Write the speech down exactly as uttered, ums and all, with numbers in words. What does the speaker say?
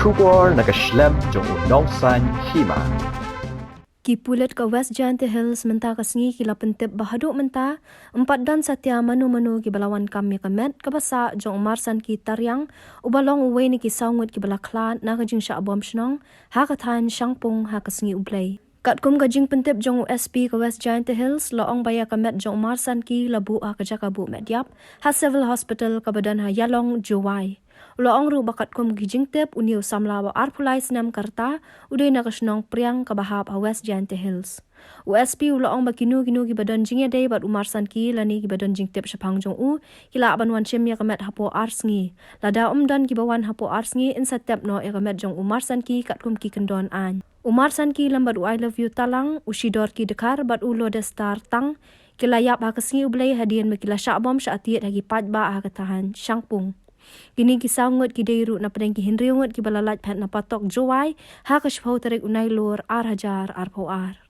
Khubor na ka shlem jong u Nongsaiñ Hima. Ki pulit ka West Jaintia Hills mynta ka sngi ki la pyntip ba haduh mynta ym pat don satia mano mano kiba la wan kam ïa ka met kaba sah jong u Marsanki Tariang, uba long uwei na ki saw ngut kiba la khlad na ka jingshah bom shnong ha ka thaiñ Shangpung ha ka sngi U Blei. Katkum ka jingpyntip jong u S P ka West Jaintia Hills, la ong ba ïa ka met jong u Marsanki la buh ha ka jaka buh met ïap ha Civil Hospital kaba don ha Ïalong, Jowai. U la ong ruh ba katkum ki jingtip, une u samla ba arphew lai snem ka rta u dei na ka shnong Priang kaba hap ha West Jaintia Hills. U S P u la ong ba kino kino kiba don jingïadei bad u Marsanki lane kiba don jingtip shaphang jong u, ki lah ban wan shim ïa ka met hapoh ar sngi. Lada ym don kiba wan hapoh ar sngi, yn sa tep noh ïa ka met jong u Marsanki katkum ki kyndon aiñ. U Marsanki lem bad u I Love You Talang, u Shidorki Dkhar bad u Lodestar Tang, ki la ïap ha ka sngi U Blei hadien ba ki la shah bom shah tied ha ki paidbah ha ka thaiñ Shangpung. Kine ki saw ngut ki dei ruh na pdeng ki hynriew ngut kiba la lait phet na Patok, Jowai ha ka shiphew tarik u Nailur ar hajar arphew ar.